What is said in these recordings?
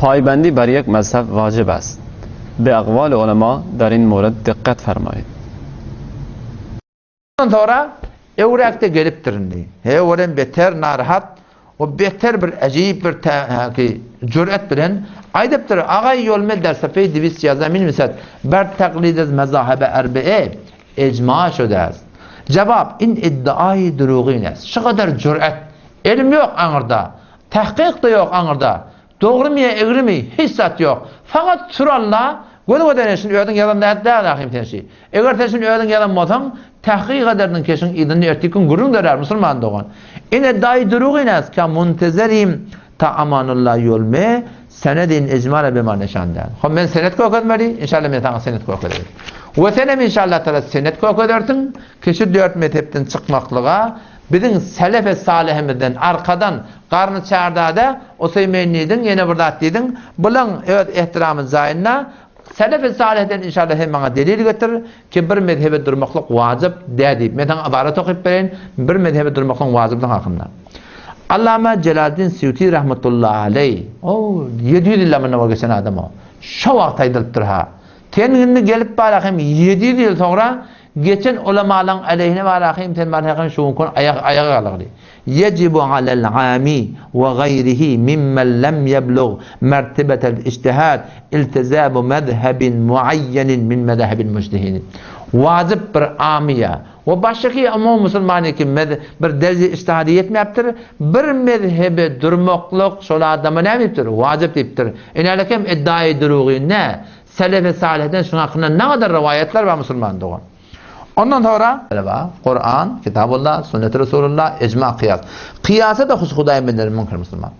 پایبندی بر یک مذهب واجب است. به اقوال علما در این مورد دقت فرمایید. Ondan soňra öwräkde gelipdir indi. He, ol hem beter narahat, o beter bir äjip bir täki jüret bilen aýdypdyr, Agaý ýolme der safeý diwist ýazda minwisat, ber taklid ez mezahibe erbee ejma şude est. Jebap, in iddiaýy durugyn est. Şu gadar jüret, elm ýok aňyrda, tahkyk-da ýok aňyrda. Dogrymy ýa egrimi, hiç zat ýok. Fakat sür Alla, göz gödene şuny özüň ýazan zat däl ahym sen şi. Eger sen şuny özüň ýazan bolsaň, tahkyk ederdiň keşiň yzynda ertir gün gürrüň dörär musulman dogan. Ine daýy durugyn az ka muntezerim ta Amanulla ýolme senedin ijmala bema neşan däl. Hom men senet görkezmeli, inşallah men saňa senet görkezerin. We senem inşallah taala senet görkezersiň, keşi dört mezhepden çykmaklyga Biziň selefe salyhymyzdan arkadan garny çardada Useýmin diýdiň, ýene bir zat diýdiň, bulaň öz ehtiramy jaýynda selefe salyhden inşallah sen maňa delil getir ki bir mezhebe durmaklyk wajyp däl diýip. Men saňa ybarat okyp bereýin bir mezhebe durmaklygyň wajyplygy hakynda. Allama Jelaleddin Sýuti rahmetullahi aleý, o 700 ýyl mundan owal geçen adam o. Şo wagt aýdylypdyr ha. Sen indi gelip bara hem 700 ýyl soňra Geçen ulamalaň aleýhine barahym sen barhakyn şu günki aýak aýaga galygly. Ýejibu alel ami we gaýrihi mimmen lem ýeblug mertebetel ijtihad iltizamu mezhebin muayyenin min mezahibil mujtehidin. Wajyp bir amyýa we başgaky umumy musulmanyky mez bir derje ijtihada ýetmäpdir, bir mezhebe durmaklyk şol adama näme diýipdir? Wajyp diýipdir. Inälekem iddaýy durugy nä? Selefi salyhden şuň hakynda nagadar rowaýatlar bar musulman dogan. Ondan soňra bar, Kuran, Kitabullah, Sünneti Resulullah, ijma, kyýas. Kyýasa da husu Hudaýyň bendeleri müňkür musulman.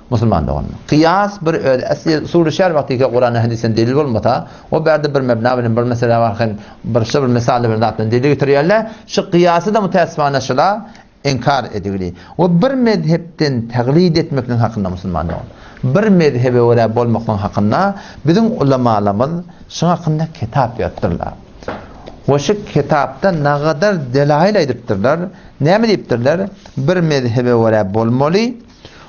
Musulman dogan. Kyýas bir öz esli usuly şer wagty ki Kuranda hadisden delil bolmasa, o bärde bir mebna bilen bir mesele bar hem bir şu bir misal bir zat bilen delil getirýärler. Şu kyýasy da mütäessifana şula Inkar edildi. We bir mezhepden taglid etmekligiň hakynda musulman dogan. Bir mezhebe görä bolmaklygyň hakynda biziň ulamalarymyz şuň hakynda kitap ýazypdyrlar. We şu kitapda nagadar delail aýdypdyrlar. Näme diýipdirler? Bir mezhebe görä bolmaly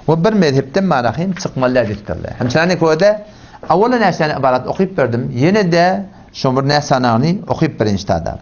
we bir mezhepden marahym çykmaly däl diýipdirler. Hemçäni köde awala näçäni ybarat okyp berdim. Ýene-de şo bir näsanagyny okyp bereýin ştada.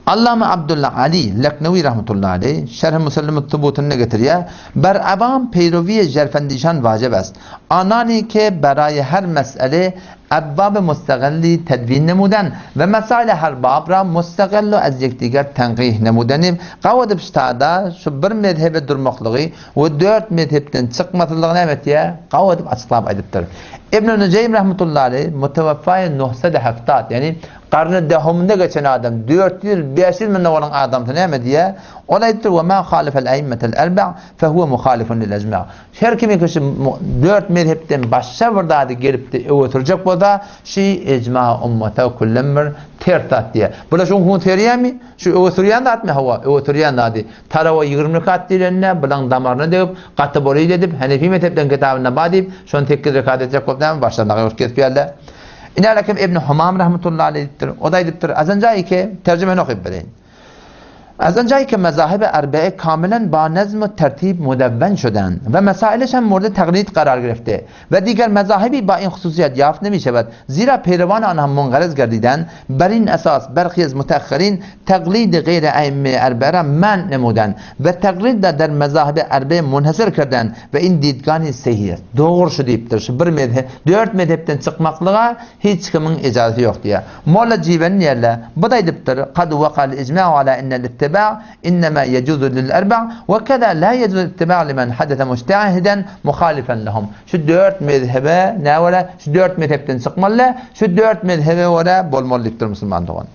Allama Abdulla Ali Leknewi rahmetullahi aleý Şerh-i Musellemut Subutynda getirýär, Ber awam peýrowiýe jerfendişan wajib est. Anani ke beraýe her mes'ele ebwab-y mustegelli tedwin nemuden we mesaile her bab ra mustegellu ez yekdiger tenqih nemudeni gaw edip ştada şu bir mezhebe durmaklygy we dört mezhepden çykmasyzlygy näme etýär? Gaw edip açyklap aýdypdyr. Ibn Nujeým rahmetullahi aleý muteweffaýe nuhsede heftat ýagny Garny dehumynda geçen adam, 400, 500 mundan bolan adamsy näme diýýär? Ol aýdypdyr, Ve mâ halifel eimmetel erba' fehuve muhalifun lil ecma'. Her kimi kişi dört mezhepden başga bir zady gelip-de öňe sürjek bolsa, şi ecma ummata küllen bir ters zat diýýär. Bular şuň hun serýärmi? Şu öňe sürýän zatmy? Hawa, öňe sürýän zady. Tarawa 20 rekat diýlende, bulaň damaryna degip, gaty bolyt edip, Hanefi mezhepden kitabynda bar diýip, şony sekiz rekat etjek bolup näme başlaryna gaýgyrt kesip ýärler. Ine Hakim Ibn Humam rahmetullahi aleyh diýipdir. O da aýdypdyr, Azan jaýy ki, terjimeni okyp bereýin. Azan jaýy ki mezahibi erbe'e kamilen ba nezm we tertib mudevven şuden we mesailiş hem murde taglid karar girifti we diger mezahibi ba in hususiyet yaft nemişevet zira peyrevan anha mungarez gerdiden ber in esas berhi ez muteahhirin taglid geyre eimme erbe'e ra men nemuden we taglid da der mezahibi erbe'e munhasir kerden we in didgani sehih est. Dogry şu diýipdir, şu bir mezhep, dört mezhepden çykmaklyga hiç kimiň ejazasy ýok diýýär. Molla Jiben diýerler, bu-da aýdypdyr, Kad wakal ijma'u ala ennel ittiba' innema yejuzu lil erba' we keza la yejuzu ittiba' limen hadese mujtehiden muhalifen lehum. Şu dört mezhebe nä görä, şu dört mezhepden çykmaly, şu dört mezhebe görä bolmaly diýipdir musulman dogan.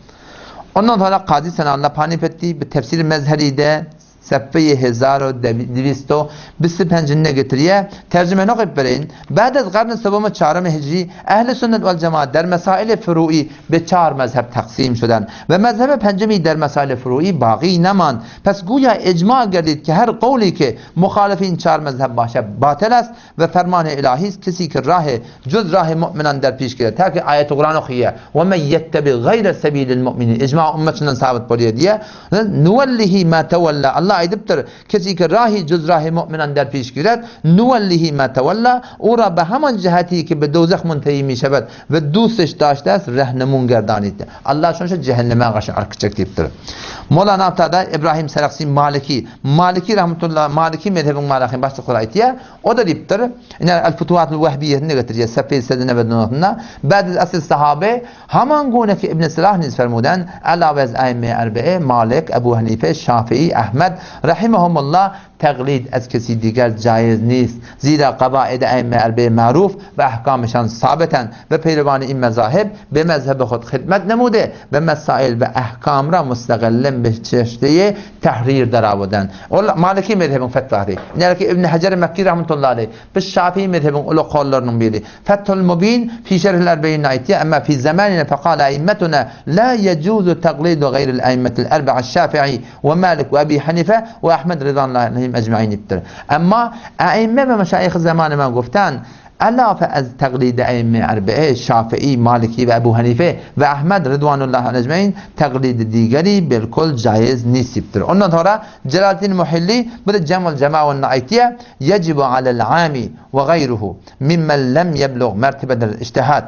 Ondan soňra Kazy Senalla Panipetdi bir tefsir mezheride Sefeýi hezaro diwisto bisti penjinde getirýär. Terjimeni okyp bereýin. Ba'd ez garny sewwum çarymy hijri ehli sünnet wel jemaat der mesaili furu'i be çar mezheb taksim şudan we mezhebe penjimi der mesaili furu'i bagi nemand. Pes guya icma gerdid ki her qowli ki muhalifi in çar mezheb başe batel est we fermany ilahi ist kesi ki rahe juz rahe mu'minan der piş girer. Ta ki aýaty Kuran okyýar. We men ýettebi gaýre sebilil mu'minin. Ijma ummet şundan sabyt bolýar diýýär. Nuwellihi ma tewella. Allah aýdypdyr, Kesi ki rahi juz rahi mu'minan der piş giret, nuwellihi ma tewella, ura be haman jiheti ki be dowzah muntehi mi şebed we dusteş daşte est rehnemun gerdanid. Allah şonça cehenneme garşy alyp gitjek diýipdir. Molana Abtada Ibrahim Seraksi Maliki, Maliki rahmetullah, Maliki mezhebiň malahyň başlyklary aýtýar, o-da diýipdir, ine El-Futuhatul Wehbiýesinde getirýär, Sefil Sezine ve Dunasynda, Ba'd asr sahabe, haman gune ki Ibn Salah niz fermuden, elawe ez aime erbe'e, Malik, Ebu Hanife, Şafii, Ahmed, rahimehumullah, teglid ez kesi diger caiz nist, zira kabaid aime erbe'e maruf ve ahkamişan sabiten ve peyrevani in mezahib be mezhebe hud hidmet nemude ve mesail ve ahkam ra mustagallin be çeşdeyi tahrir darawadan. Ol Maliki mezhebiň fetwasy. Ine Ibn Hajar Mekki rahmetullahi aleyh bu Şafii mezhebiň uly kollarynyň biri. Fethul Mubin fi şerhil erbeýin aýtýar, Emma fi zamanina fekale aimmetuna la yejuzu taglidu gaýril aimmetil erba'a Şafii we Malik we Ebi Hanife we Ahmed rizwanullahi aleyhim ecmaîn diýipdir. Emma aimme we meşaýyh zamanyma goftan Elafe ez teglidi eimme erbe'e, Şafii, Maliki we Ebu Hanife we Ahmed ridwanullahi aleyhim ecmaîn teglidi digeri bilkul caiz nist diýipdir. Ondan soňra Jelaleddin Muhilli bu da Cem'ul Cema'unda aýtýar, Yecibu alel ami we gaýruhu mimmen lem yeblug mertebedel ijtihad.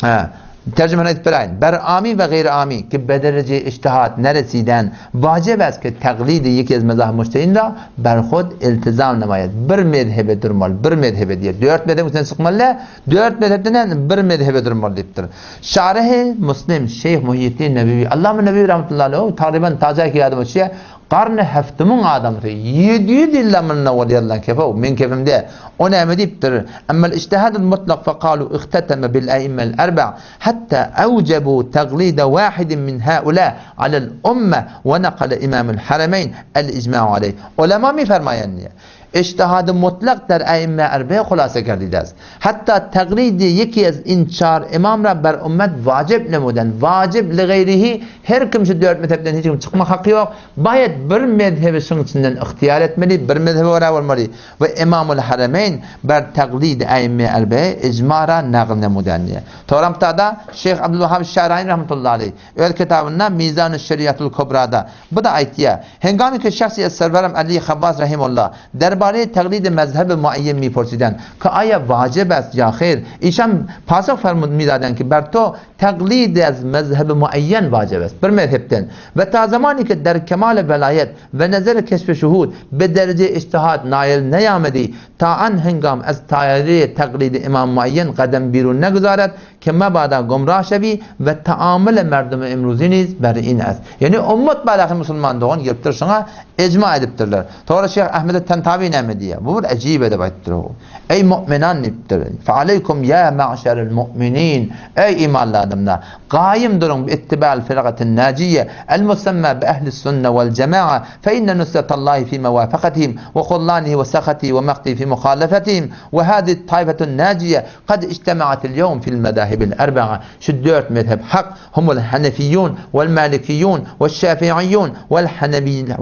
Ha, tercümeni aýdyp beräýin. Ber ami we gaýry ami ki be dereje ijtihad neresiden wajib est ki teglidi ýeke ez mezahib mujtehidin ra ber hud iltizam nemaýet. Bir mezhebe durmaly, bir mezhebe diýýär. Dört mezhebiň içinden çykmaly däl, dört mezhepden hem bir mezhebe durmaly diýipdir. Şarehi Muslim Şeýh Muhýiddin Nebewi, Allama Nebewi rahmetullahi aleyh, tagryban ta jaýky ýadyma düşýär, Garny heftimiň adamsy, 700 ýyl mundan owal ýazylan kefow, meň kefimde. O näme diýipdir? Emmel ijtihadul mutlak fekalu ihteteme bil äimmel erba hatta awjebu taglida wahidin min haula alel umme we nakale imamul haremeýn el ijma'u aleyh. Ulema mi fermaýan diýýär. Ijtihady mutlak der äimme erbe hulasa gerdide est. Hatta taglidi ýeki ez in çar imam ra ber ummet wajib nemuden. Wajib li gaýrihi her kim şu dört mezhepden hiç kim çykmak haky ýok. Baýat bir mezhebi şuň içinden ygtyýar etmeli, bir mezhebe görä bolmaly. We Imamul Haremeýn ber taglidi äimme erbe ijma ra nagl nemuden diýýär. Toramtada Şeýh Abdulwahhab Şaraýny rahmetullahi aleýh öz kitabynda Mizanus Şeriatul Kubrada Bu-da aýtýar, Hengami ki şahsi ez serwerem Eli Habbas rahimullah derbareyê teqlîdê mezhebi mueyyen mîporsîden ki aya vacib est ya xêr, îşan pasix fermûd mîdaden ki ber to teqlîd ez mezhebi mueyyen vacib est, bir mezhepden, ve ta zemanî ki der kemale velayet ve nezeri keşfi şuhûd bi dereceyê îctihad nayil neyamedî ta an hengam ez tayerê teqlîdê îmam mueyyen qedem bîrûn neguzaret Ki mebada gumrah şewi we taamule merdumi imruzi niz ber in est. Ýagny ummat baradaky musulman dogan gelipdir şuňa ijma edipdirler. Soňra Şeýh Ahmed Tantawi näme diýýär? Bu bir ejip edip aýdypdyr o. Eý mu'minan diýipdir. Fe aleykum ýa ma'şerel mu'minin. Eý imanly adamlar, gaýym duruň bi ittiba'l firgatin najiýe el musamma bi ehlis sunne wel jema'a fe inne nusretallahi fi mewafakatihim we hullanihi we sahatihi we maktihi fi muhalefetihim we hadihi taifetun najiýe Kad ijtema'atil ýewm fil mezahibil erba'a, şu dört mezhep hak, humul hanefiýun wel malikiýun weş şafiiýun wel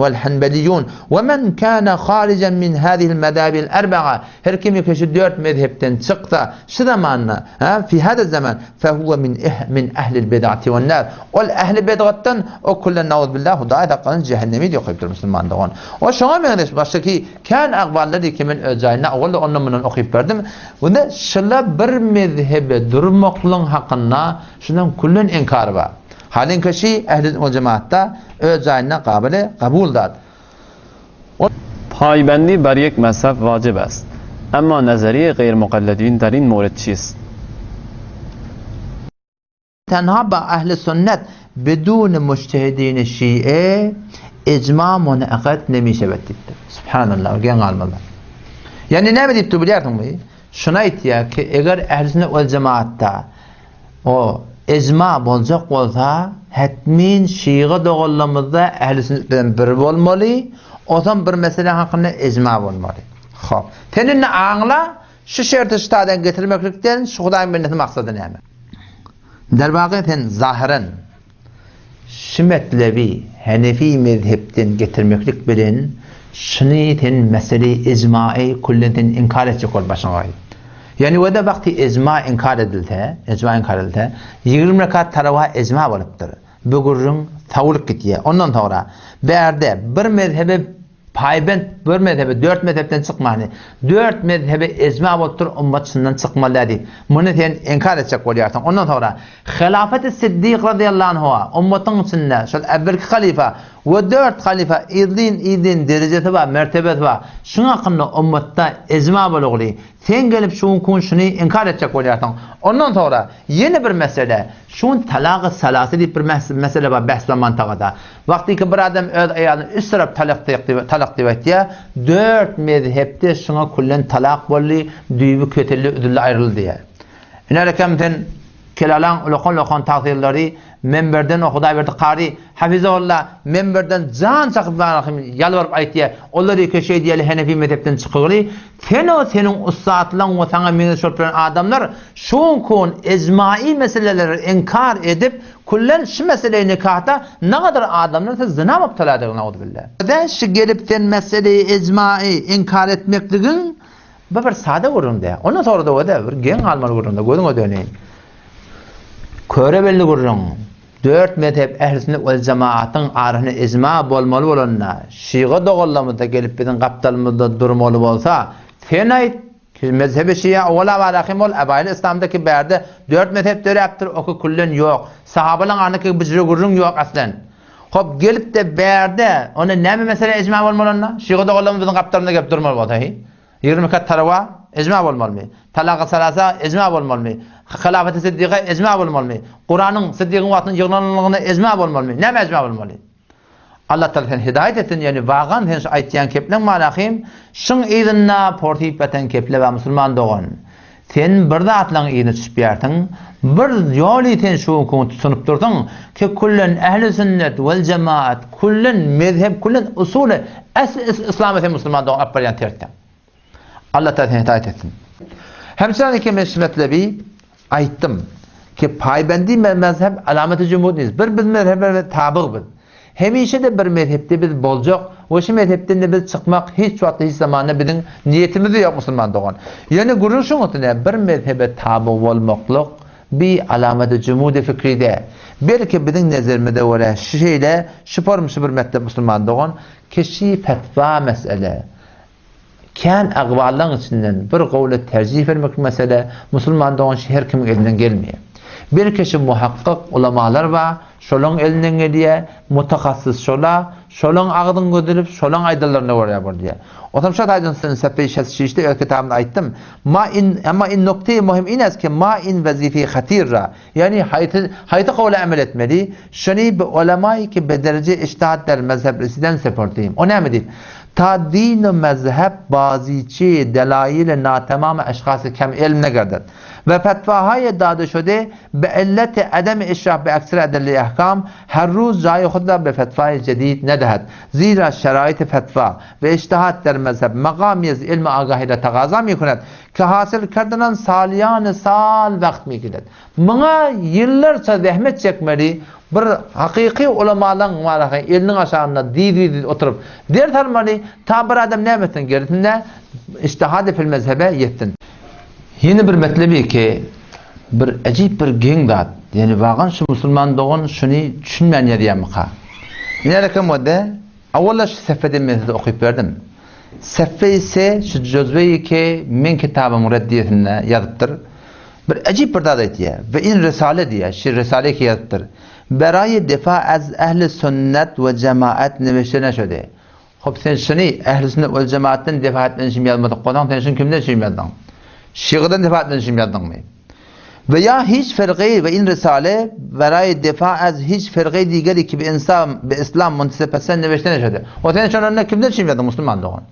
wel hanbeliýun we men kana harijen min hazihil mezahibil erba'a, her kim ki şu dört mezhepden çyksa şu zamanda, ha, fi hada zaman, fehuve min min ehlil bid'ati wen nar, ol ehli bid'atdan, o kullen nauzbillah Hudaý saklasyn cehennemi diýip okaýypdyr musulman dogan. O şoňa meňzeş başga Kän agballar diýip men öz jaýynda owal-da ondan-mundan okyp berdim. Bunda şyla bir mezhebe durmaklygyň hakynda şundan küllen inkar bar. Halyňky şy ehli ol jemaatda öz jaýynda gabyly kabul zat. Paýbendi bar ýek mezhep wajyp est. Emma nazariýe gaýr mukallidin der in mowrid çist? Tenha ba ehli sünnet biduni mujtehidini şi'e icma munaqat nemişebet diýipdir. Subhanallah, geň galmaly. Ýagny näme diýipdir bilýärsiňmi? Şuny aýtýar ki, eger ehli sünnet wel jemaatda o icma boljak bolsa, hetmin şiga doganlarymyzda ehli sünnet bilen bir bolmaly, ozam bir mesele hakynda icma bolmaly. Hop. Sen indi aňla, Şu şerti şu taýdan getirmeklikden şu Hudaýyň bendesi maksady näme? Derwagy sen zahyran şu metlebi Henefi mezhepden getirmeklik bilen şuny sen mesele ijmaýy küllen sen inkar etjek bolup başyňa goý. Ýagny wede wagty ijma inkar edilse, ijma inkar edilse, 20 rekat tarawa ijma bolupdyr. Bu gürrüň. Sowulyp gitýär. Ondan soňra bärde bir mezhebe paýbent bir mezhebe dört mezhepden çykmany, dört mezhebe ejma bolupdyr ummat şundan çykmaly däl diýip. Muny sen inkar etjek bolýarsyň. Ondan soňra Hilafeti Siddik razyýallahu anhu ummatyň içinde şol äwwelki halyfa we dört halyfa yzlyn-yzlyn derejesi bar, mertebesi bar. Şuň hakynda ummatda ejma bolugly. Sen gelip şu gün şuny inkar etjek bolýarsyň. Ondan soňra ýene bir mesele, şu gün talagy salasy diýip bir mesele bar bähs we mantagada. Wagtyky bir adam öz aýalyna üç tarap talak diýip talak diýip aýtýar, dört mezhepde şuňa küllen talak boldy, düýbi kesildi, üzüldi, aýryldy diýýär. Iner ekem sen kelalaň ulakan-ulakan tagsyrdlary Menberden o Hudaýberdi kary hafizahullah menberden jan çakyp barahym ýalbaryp aýtýar, olar ýeke şeý diýeli henefi mezhepden çykygyly, sen o seniň ussatlaň we saňa meňzeş bolup duran adamlar şu kun ejmai meseleleri inkar edip küllen şu meseleyi nikahda nagadar adamlar siz zyna mubtala ediň nauzubilla. Dä şu gelip sen meseleyi ejmai inkar etmekligiň bu bir sada gürrüň dä. Ondan sonra da o-da bir geň galmaly gürrüň dä gözüňe döneýin. Köre belli gürrüň. Dört mezhep ähli sünnet wel jemaatyň arasynda ijma bolmaly bolanda, şyga doganlarymyz-da gelip biziň gapdalymyzda durmaly bolsa, sen aýt, mezhebi şia owal abarahym ol, abaýly yslamda ki bärde dört mezhep döräpdir, oky küllen ýok. Sahabalaň arasynda ki bijre gürrüň ýok aslen. Hop, gelip-de bärde, onda näme mesele ijma bolmaly onda? Şyga doganlarymyz biziň gapdalymyzda gelip durmaly bolsa, heý? 20 kat tarawa ijma bolmalymy? Talagy salasa ijma bolmalymy? Hilafeti Siddiga ijma bolmalymy? Kuranyň Siddigiň wagtynda ýygnananlygyna ijma bolmalymy? Näme ijma bolmaly? Allah Taala seni hidaýat etsin, ýani wagan sen şu aýtýan kepleň malahym, şyň yzynda porsyp ýatan keple bar musulman dogan. Sen bir zatlaň yzyna düşüp ýärsiň, bir ýoly sen şu günki gün tutunyp dursuň, ki küllen ehli sünnet wel jemaat, küllen mezhep, küllen usuly esli yslamy sen musulman dogan alyp barýan tersden. Allah Taala seni hidaýat etsin. Hemçinen ki men şu metlebi aýtdym ki paýbendi mezhep alamaty cumhur niz. Bir biz mezhebe tabyg biz. Hemişe-de bir mezhepde biz boljak we şu mezhepden-de biz çykmak hiç wagtda hiç zamanda biziň niýetimizde ýok musulman dogan. Ýöne gürrüň şuň üstünde bir mezhebe taby bolmaklyk bi alamaty jumudy fikri däl. Belki biziň nezerimize görä şu şeýle şu form şu bir metlep musulman dogan kişi fetwa mesele Kän agwallaň içinden bir gowla terjih bermek mesele musulman dogan şu her kimiň elinden gelmeýär. Belki şu muhakkyk ulamalar bar, şolaň elinden gelýär, mutahassys şola, şolaň agzyn gözülip, şolaň aýdanlaryna görä bolýar. Otam şo taýdan sen Sefeý Şesşişde öz kitabymda aýtdym, Ma in, emma in nukteýi muhim in est ki ma in wezifeýi hatir ra, ýagny haýsy haýsy gowla emel etmeli, şony bi ulemaýi ki be dereje ijtihad der mezheb residen seportym. O näme diýip? Ta din u mezheb baziçi delail natamam eşhas kem ilm negerded ve fetvahaye dade şude be illet adem işraf be ekser edelle ehkam her ruz jaye xud ra be fetvaye cedid nedehed zira şerait fetva ve ijtihad der mezheb maqam yez ilm agahi ra tagaza mikunet ki hasyl kerdenan salyan sal wagt migired. Muňa ýyllarça zähmet çekmeli, bir hakyky ulamalaň marahy eliniň aşagynda dyz-dyz oturyp ders almaly, ta bir adam näme etsin gerisinde ijtihady fil mezhebe ýetsin. Ýene bir metlebi ki, bir ejip bir geň zat, ýani wagan şu musulman dogan şuny düşünmän ýazýarmyka? Ine rekam wada, awala şu sefeden men size okyp berdim. Sefe ise şu jözweýi ki meň kitabymyň reddiýesinde ýazypdyr. Bir ejip bir zat aýtýar. Ve in risale diýýär. Şu risale ki ýazypdyr. Beraýi difa az ehli sünnet we jemaat neweşte neşedi. Hop sen şuny ehli sünnet we jemaatdan difa etmen üçin ýazmadyk bolsaň sen şuny kimden üçin ýazdyň? Şygydan difa etmen üçin ýazdyňmy? Ve ýa hiç firgy ve in risale beraýi difa az hiç firgy digeri ki bi insan bi islam muntasip etsen neweşte neşedi. O sen şony onda kimden üçin ýazdyň musulman dogan?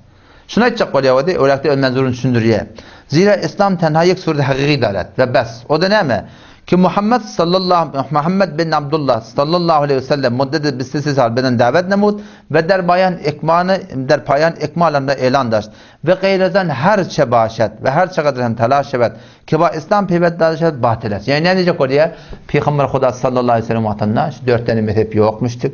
Şuny aýtjak bolýar wadi, öwrakda öz menzuryny düşündirýär. Zira Islam tenha ýek sureti hakyky daret we bes. O-da näme? Ki Muhammed sallallahu Muhammed bin Abdullah sallallahu aleýhi we sellem muddeti bistisi sal beden dawet nemut we der baýan ikmany der paýan ikmalanda elan daşt we gaýradan her çe başat we her çe gadr hem talaş şewet ki ba Islam peýwet daşat şewet batyl est. Ýagny näme diýjek bolýar? Pygamber Huda sallallahu aleýhi we sellem wagtynda şu dört däne mezhep ýokmuşdyk.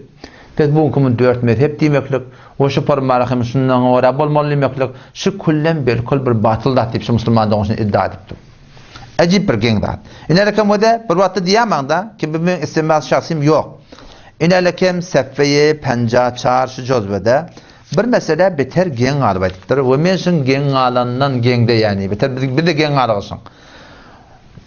Biz bu günki gün dört mezhep diýmeklik we şu formalary hem şundan görä bolmaly diýmeklik şu küllem belkul bir batyl zat diýip şu musulman dogan şuny iddia edipdir. Ejip bir geň zat. Ine rekam wede bir wagtda diýýän maňda ki bu meň istemaz şahsym ýok. Inelekem sefeýi penja çar şu jozwede bir mesele beter geň galyp aýdypdyr we men şuň geň galanyndan geňde ýani beter biz biz-de geň galyk şuň.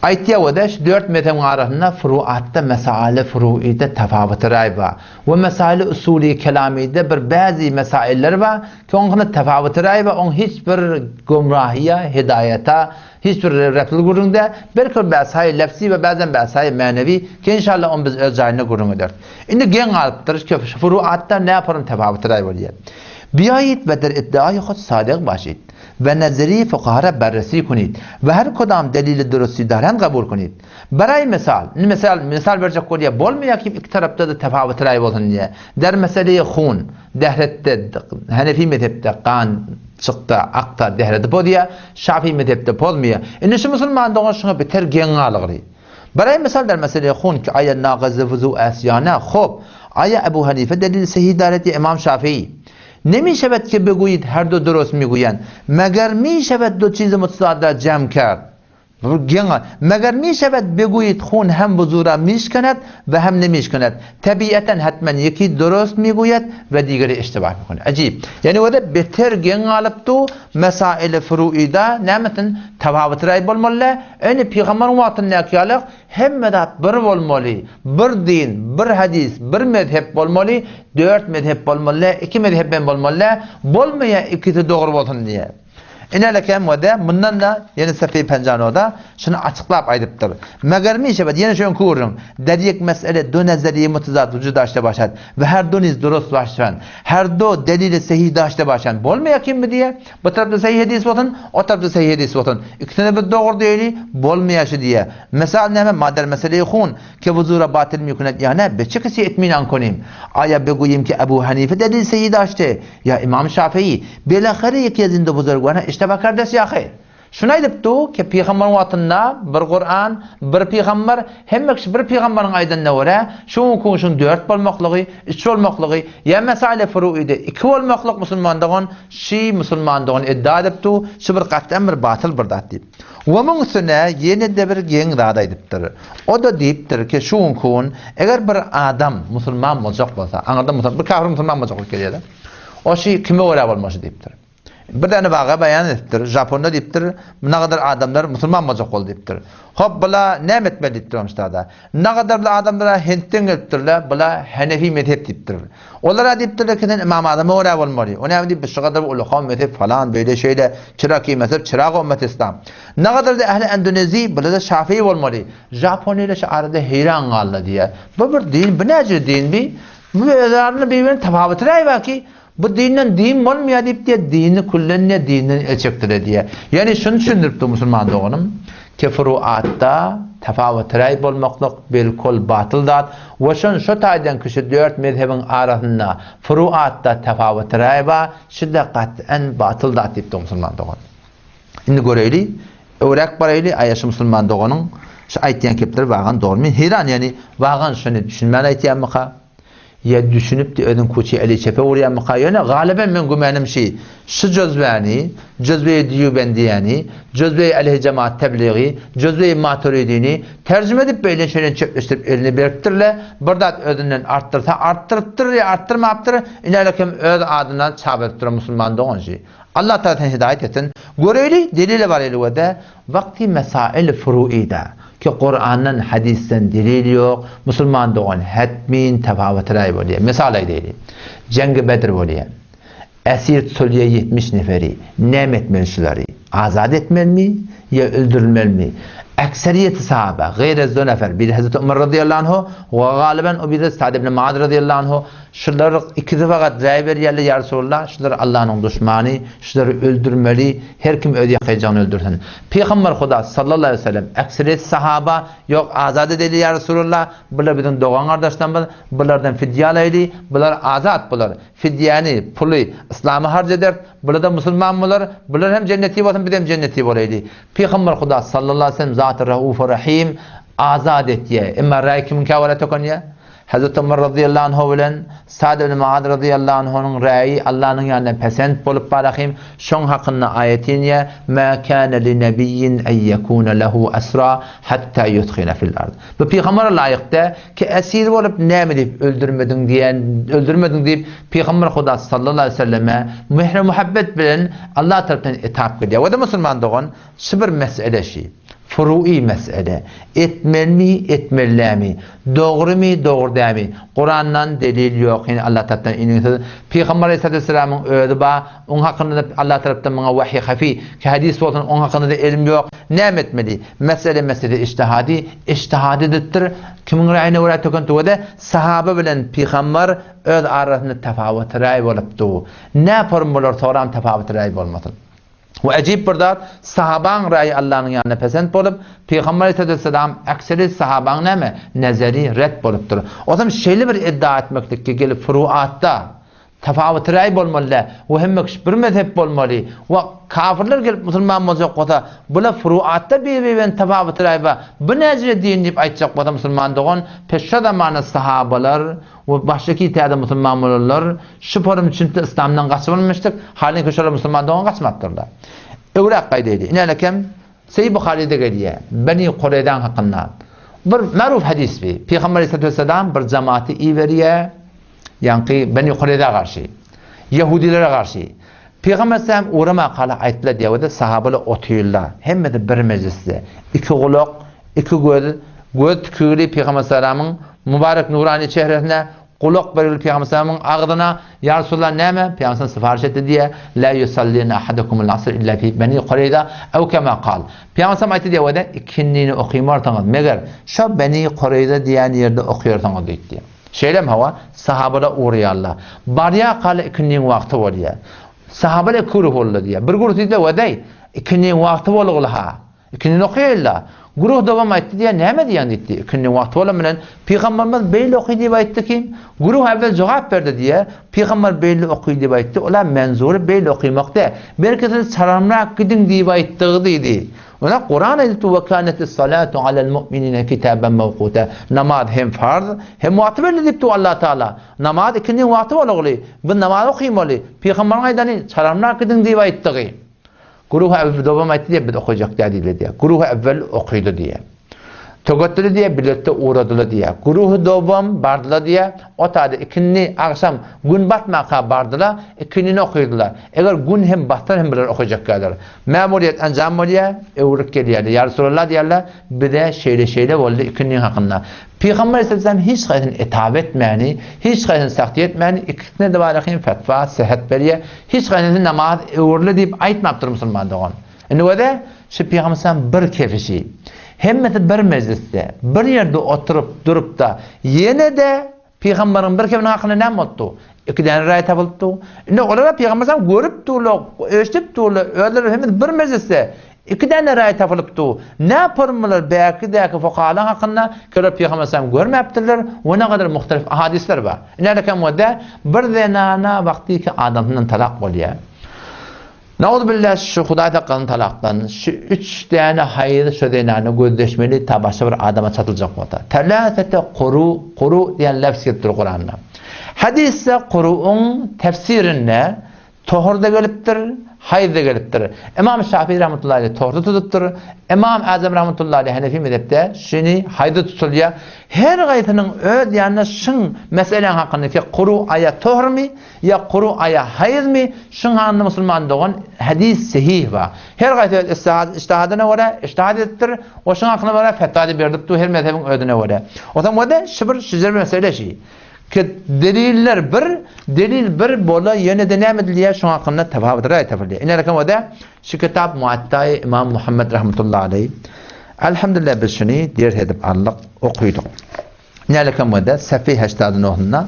Aýtýar we-de şu dört mezhebiň arasynda furuatda mesaili furuide tafawuty raý bar we mesaili usuly kelamide bir bäzi mesailler bar ki oňkyna tafawuty raý bar oň hiç bir gomrahyýa hidaýata Hiç bir repli gürrüň däl. Belki bir bäsaýy lefzi we bäzem bäsaýy mänewi ki inşallah ony biz öz jaýynda gürrüň ederis. Indi geň galypdyrys ki şu furuatda näparyň tefawutyraý bolýar. Biýaýit we der iddiaýy hut sadyk başit we nezeri fukahara berresi kunit we her kodam delili durusti daren kabul kunit. Beraý mysal, indi mysal, mysal berjek bolýar, bolmaýar ki iki tarapda-da tefawutyraý bolsun diýýär. Der meseleýi hun. Dehretde, Hanefi mezhepde gan çykda, aksa dehreti pozýar, Şafi mezhepde pozmaýar. Indi şu musulman dogan şuňa beter geň galygry. Baraý mysal der mesele hun ki aýa nagazy wuzu est ýa ne, hop, aýa Ebu Hanife delil sehih daret ýa Imam Şafii. Nemi şewed ki beguýid her do durust miguýan, meger mi şewed do çizi mutsadda jem kerd. Bu geň. Meger mişewed beguýid hun hem wuzura mişkenet we hem nemişkenet. Tebiaten hetmen ýeki durust miguýet we digeri iştibah mikune. Ajib. Ýani o-da beter geň galyp du mesaili furuida nämesin tafawuty raý bolmaly dä. Ýöne pygamberiň wagtyndaky ýaly hemme zat bir bolmaly. Bir din, bir hadis, bir mezhep bolmaly. Dört mezhep bolmaly dä, iki mezhep hem bolmaly dä. Bolmaýar ikisi dogry bolsun diýe. Inelekem we-de mundan-da ýene Sefeý Penjanoda şuny açyklap aýdypdyr. Meger mişewed, ýene şu öňki gürrüň, der ýek mesele do nezeriýe mutezat wujud daşte başat we her do niz durust başan, her do delili sehih daşte başan bolmaýar kimmi diýe, bu tarapda sehih hedis bolsun, o tarapda sehih hedis bolsun, ikisine biz dogry diýeli, bolmaýar şu diýe. Mysal näme, ma der meseleýi hun. Ke wuzura batyl mikunet ýa ne, be çe kisi itminan konim? Aýa beguýim ki Ebu Hanife delil seýi daşdy, ýa Ymam Şafii? Belahyry ýeke zinde buzurgwana işteba kardes ýahy. Şuny aýdypdy ki pygambaryň wagtynda bir Kuran, bir pygambar, hemme kişi bir pygambaryň aýdanyna görä, şu günki gün şuň dört bolmaklygy, üç bolmaklygy, ýa mesaile furuide iki bolmaklyk musulman dogan, şi musulman dogan iddia edipdi, şu bir gat'an bir batyl bir zat diýip. We muň üstüne ýene-de bir geň zat aýdypdyr. O-da diýipdir ki, şu günki gün eger bir adam musulman boljak bolsa, aňyrdan musul, bir kafir musulman boljak bolup gelýär-de, o şi kime görä bolmaşy diýipdir. Bir däne waga beýan edipdir, Japonda diýipdir, nagadar adamlar musulman boljak boldy diýipdir. Hop, bula näme etmeli diýipdir oňşada. Nagadar bir adamlar Hintden gelipdirler, bula Hanefi mezhep diýipdir. Olara diýipdirler ki, sen Ymam Azama görä bolmaly. O näme diýip, şu gadar ulakan mezhep falan, beýle şeýle, çyraki mezhep, çyrag ummet islam. Nagadar-da ähli Endonezi, bular-da Şafii bolmaly. Japoniýaly şu arada heýran galdy diýýär. Bu bir din, bu näjür din bi? Bu özarynda bir-biriniň tapawuty näme bar ki? Bu dinden din bolmaýar diýip diýýär, dini küllen diýýär, dinden el çekdiler diýýär. Ýagny şuny düşündiripdir musulman doganym, ki furuatda tapawutyraý bolmaklyk bilkul batyl zat we şon şo taýdan ki şu dört mezhebiň arasynda furuatda tapawutyraý bar, şu-da gat'an batyl zat diýipdir musulman dogan. Indi göreýli, öwräk baraýly, aýa şu musulman doganyň şu aýtýan kepleri wagan dogrymy? Men heýran, ýagny wagan şony düşünmän aýtýarmyka? Ýa düşünip-de özüň kuçy eli çepe urýarmyka? Ýöne galyben meň gümänim şi, şu jözbäni, jözbeýi Dýubendiýäni, jözbeýi Älhi Jemaat Tebligi, jözbeýi Maturidini terjime edip beýle şeýle çöpleşdirip eline beripdir-le, bir zat özünden artdyrsa artdyrypdyr ýa artdyrmapdyr, inälekem öz adyndan çap edip duran musulman dogan şi. Allah Tagala seni hidaýat etsin. Göreýli, delile baraýly we-de Wagty mesail furuida, ki Kurandan, hadysdan delil ýok, musulman dogan hetmin tafawutyraý bolýar. Mysal aýdaýly. Jeňgi Bedr bolýar. Esir tutulýar 70 neferi. Näme etmeli şulary? Azat etmelimi ýa öldürilmelimi? Ekseriýeti sahaba, gaýrez do nefer, biri Hazreti Umar razyýallahu anhu we galyban o biri Sa'd ibn Muaz razyýallahu anhu Şular ikisi fakat raý berýärler, ýa Resulallah, şular Allanyň duşmany, şulary öldürmeli, her kim öz ýakaýjagyny öldürsin. Pygamber Huda sallallahu aleýhi we sellem, ekseriyet sahaba, ýok, azat edeli ýa Resulallah, bular biziň dogan-gardaşlarymyz, bulardan fidýe alaýly, bular azat bolar. Fidýäni, puly, yslama harç ederis, bular-da musulman bolar, bular hem jenneti bolsun, biz hem jenneti bolaýly. Pygamber Huda sallallahu aleýhi we sellem zaty Rauf-u Rahim azat etýär. Emma raý kimiňkä görä tökenýär? Hazreti Ömer razyýallahu anhu bilen Sa'd ibn Muaz razyýallahu anhunyň raýy Allanyň ýanynda pesent bolup barahym, şoň hakynda aýat inýär, Mä kâne li nebiyyin en yekûne lehu esra hatta yudkhina fil ard. Bu pygambere laýyk däl ki esir bolup näme diýip öldürmediň diýen, öldürmediň diýip pygamber Huda sallallahu aleýhi we selleme mähri-muhabbet bilen Allah tarapyndan etap gelýär. We-de musulman dogan, şu bir mesele şi. Furu'i mesele. Etmelimi, etmeli dälmi? Dogrymy, dogry dälmi? Kurandan delil ýok, ýene Allah tarapdan inen söz. Pygamber aleyhissalatu vesselamyň özi bar, oň hakynda-da Allah tarapdan maňa wahiý hafi, ki hadis bolsun, oň hakynda-da elm ýok. Näme etmeli? Mesele mesele ijtihadi, ijtihad edipdir. Kimiň raýyna görä töken tüwede, sahaba bilen pygamber öz arasynda tafawut raý bolupdy. Nä form bolar soram tafawut raý bolmasyn. We ejip bir zat, sahabaň raýy Allanyň ýanynda pesent bolup, Pygamber aleyhissalam ekseri sahabaň näme, nezeri ret bolupdyr. Ozam şeýle bir iddia etmeklikki gelip furuatda tafawut raý bolmaly däl we hemme kişi bir mezhep bolmaly we kafirler gelip musulman boljak bolsa bula furuatda bir-biri bilen tafawut raý bar bu näjele din diýip aýtjak bolsa musulman dogan pes şo zamanda sahabalar We başdaky täze musulman bolanlar şu forum üçin-de yslamdan gaçyp almyşdyk, halyňky şolar musulman dogan gaçmapdyrlar. Öwräk gaýdaýly. Inälekem Seýi Buharyda gelýär, Beni Kureýzaň hakynda. Bir maruf hadys bi. Pygamber aleyhissalatu vesselam bir jamaty iberýär, ýaňky Beni Kureýza garşy. Ýehudilere garşy. Pygamber aleyhissalam ugramakala aýtdylar diýýär-de, sahabalar otyrlar. Hemmesi bir mejlisde. Iki gulak, iki göz, göz tükügli Pygamber aleyhissalamyň mübarek nurani çehresine, gulak bergili Pygamber aleyhissalamyň agzyna, Ýa Resulallah näme? Pygamber aleyhissalam syparyş etdi diýýär, La yusallinna ahadukumul asr illa fi Beni Kureýza ew kema kal. Pygamber aleyhissalam aýtdy diýýär-de, ikindini okymarsyňyz, meger şo Beni Kureýza diýen ýerde okuyarsyňyz diýdi. Şeýlemi hawa, sahabalar ugraýarlar. Barýarkalar ikindiň wagty bolýar. Sahabalar iki güruh boldy diýýär. Bir güruh diýdiler, Wedeý, ikindiň wagty bolugly-ha. Ikindini okaýaly-la. Güruh dowam aýtdy diýýär, näme diýýäň diýdi. Ikindiň wagty bolan bilen, Pygamberimiz beýle oky diýip aýtdy kim? Güruh äwwel jogap berdi diýýär. Pygamber beýle oky diýip aýtdy, ola menzury beýle okymak däl. Belki siz çalamrak gidiň diýip aýtdygy diýdi. Ýöne Kuran aýdypdy, Ve kânetis salâtu alel mu'minine kitâben mevkûte. Namaz hem farz, hem wagty belli diýipdi Allah Taala. Namaz ikindiň wagty bolagly. Biz namaz okymaly. Pygamberiň aýdany, çalamrak gidiň diýip aýtdygy. Guruh evvel dowam aýtdy diýip biz okajak däl diýdi diýýär. Guruh evvel okydy diýýär. Tögetdili diýýär, biletde ugradyla diýýär. Guruh dowam bardyla diýýär. O taýda ikindi agşam gün batmaka bardyla, ikindini okydylar. Eger gün hem batsa hem bular okajak däldir. Mämuriýet enjam bolýar, öwrülip gelýärler. Ýa Resulallah diýýärler, bize şeýle-şeýle boldy ikindiň hakynda. Pygamber aleyhisselam hiç haýsyny etap etmäni, hiç haýsyny sahty etmäni, ikisine-de barahym fetwa, sehet berýär. Hiç haýsyny namaz öwrüle diýip aýtmapdyr musulman dogan. Indi göze, şu Pygamber aleyhisselam bir kefişi. Hemmesi bir mejlisde, bir ýerde oturyp, durup-da, ýene-de Pygamberiň bir kebiniň hakynda näme bolupdy? Iki däne raý tapylypdy. Indi olara Pygamber sallam görüp durlar, eşidip durlar, özleri hemmesi bir mejlisde iki däne raý tapylypdy. Nä pormular bäkidäki fokalaň hakynda ki olar Pygamber sallam görmäpdirler we ne gadar muhtelif ahadisler bar. Indi älekam bolsa bir zenana wagtyky adamsyndan talak bolýar. Nauzubilla şu Hudaý saklasyn talakdan şu üç däne haýyz şu zenana gözleşmeli ta başga bir adama çatyljak bolsa. Teläsete kuru, kuru diýen lefz gelip dur Kuranda. Hadysda kuruň tefsirinde tohur-da gelipdir, haýyz-da gelipdir. Imam Şafii rahmetullahi aleyh tohurda tutupdyr. Imam Azam rahmetullahi aleyh Hanefi mezhepde şuny haýyzda tutulýar. Her gaýsynyň öz ýanynda şyň meseläň hakynda ki kuru aýa tohurmy Ýa kuru aýa haýyzmy? Şuň hanynda musulman dogan hadys sehih bar. Her gaýsy öz ijtihadyna görä ijtihad edipdir we şuň hakyna görä fetwa-da berlipdir her mezhebiň özüne görä. Onsoň we-de şu bir şejer mesele şi. Ki deliller bir, delil bir bola ýene-de näme edilýär şuň hakynda tafawut raý tapylýar. Ine rakam we-de şu kitap Muattaýy Imam Muhammed rahmetullahi aleýh. Elhamdülillah biz şuny ders edip aldyk, okydyk. Nälekem bolsa, Safi heştadyn ohnuna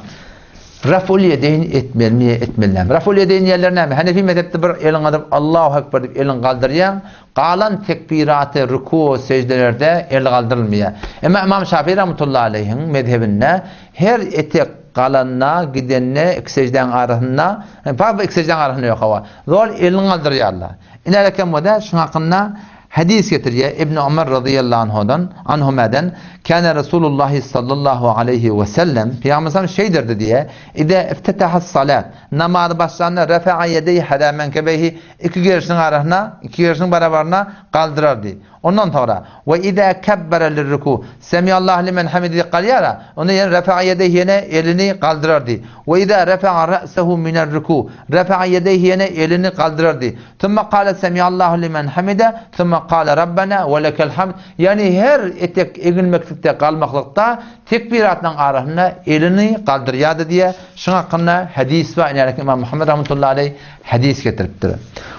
Raful ýedeýn etmelimi ýa etmeli dälmi? Raful ýedeýn diýenleri näme? Hanefi mezhepde bir eliňi galdyryp Allahu ekber diýip eliňi galdyrýaň, galan tekbiraty, ruku, sejdelerde el galdyrylmaýar. Emma Ymam Şafii rahmetullahi aleýhiň mezhebinde her etek galanda, gidende iki sejdäň arasynda, pardon iki sejdäň arasynda ýok hawa, zol elini galdyrýarlar. Nälekem bolsa, şuň hakynda. Hadis getirýär Ibn Omar razyýallahu anhudan, anhumadan, Kana Rasulullahi sallallahu aleýhi we sellem, Pygamber sallam şeýderdi diýýär, Iza iftetahas salat, namazy başlanda refa'a ýedeýhi hada menkebeýhi, iki gerşiniň arasyna, iki gerşiniň barabaryna galdyrardy. Ondan soňra, we iza kebbere lirruku, Semiallahu limen hamide diýip galýar-a, onda ýene refa'a ýedeýhi ýene elini galdyrardy. We iza refa'a ra'sehu miner-ruku, refa'a ýedeýhi ýene elini galdyrardy. Summa kale semiallahu limen hamide, summa kale rabbena we lekel hamd. Ýagny her etek egilmeklikde, galmaklykda tekbiratlaryň arasynda elini galdyrýardy diýýär. Şuň hakynda hadys bar, ine Imam Muhammed rahmetullahi aleýh hadys getiripdir.